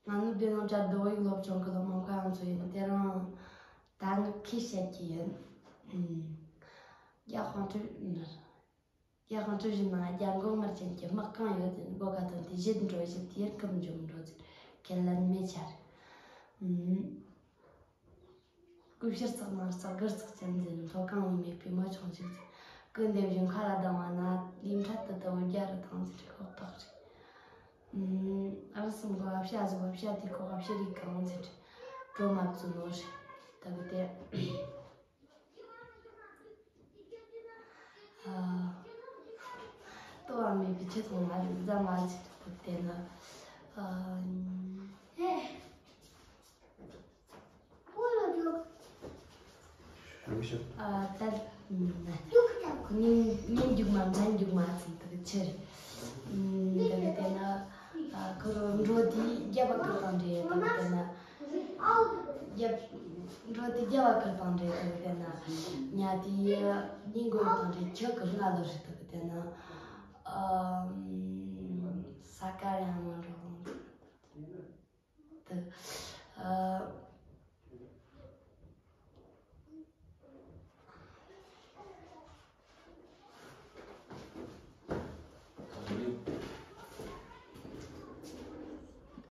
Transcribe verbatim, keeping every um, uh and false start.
ང་ནི་བདེ་སྣང་བཅའ་སྡོད་ཡིག་སློབ་ཆུང་གི་སློབ་མ་ཁ་ཡང་ཚོ་ཡིན། དེ་རིང་ད་ངས་ཁས་བཤད་ཀྱི་ཡིན། ཨུམ། རྒྱ་དཔང་ཁྲིད། རྒྱ་དཔང་ཁྲིད་བཞིན་ན་རྒྱ་མགོ་དམར་ཅན་གྱི་དམག་གང་ཡོད་ཟེར། མགོ་ཁ་ཐོན་ཏེ་བཞེད་འགྲོ་བཞིན་དེ་ཡར་ཁུམ་འཇོམས་འགྲོ་ཟེར། ཁས་ལེན་མེད་ཆར། ཨུམ། སྐུ་ཕྱིར་ཚགས་ནང་ཚགས་གུར་ཚགས་ཅན་ཟེར། མཐོ་གང་བའི་མེད་པའི་མི་ཆུང་ཞིག་ཟེར། སྐུ་འདེབས་བཞིན་ཁ་ལ་ལྡང་བ་ན་ལུས་འཕྲལ་དུ་དུ་བོ་རྒྱ་རུ་བཏང་ཟེར། ཤོག་ཐག་རེད། ཨུམ། ཨ་རི་སུམ་གོ་བ་ཤ་ཟོ་བ་ཤ་དེ་ཁོག་བ་ཤི་རིག་གང་ཟེར། གྲོ་མ་བཙུན་ནོ་རེད། ད་གི་དེ། ཨ། ལྟོ་བ་མེད་པའི་ཆུ་ཚང་མ་རེད། རྫ་མ་ཆེ་དེ་ན། ཨ། ཨ། ད་ཉིན་ཉིན་རྒྱུག་མ་མཚན་རྒྱུག་མ་ཚིག་དག་ཆེར། ཨུམ། དེ་ནས་དེ་ན། ཨ། ཁོ་རང་འགྲོ་དེ་རྒྱབ་པ་ཁུར་དང་འདྲེ་དག་དེ་ན། རྒྱབ། འགྲོ་དེ་རྒྱབ་པ་ཁུར་དང་འདྲེ་དག་དེ་ན། ཉ་དེ་ཉིན་གོ་དང་འདྲེ་ཁྱི་གི་རྔ་ལོ་རེ་དག་དེ་ན། ཨ། ས་ཀ་ཡང་མ་འགྲོ།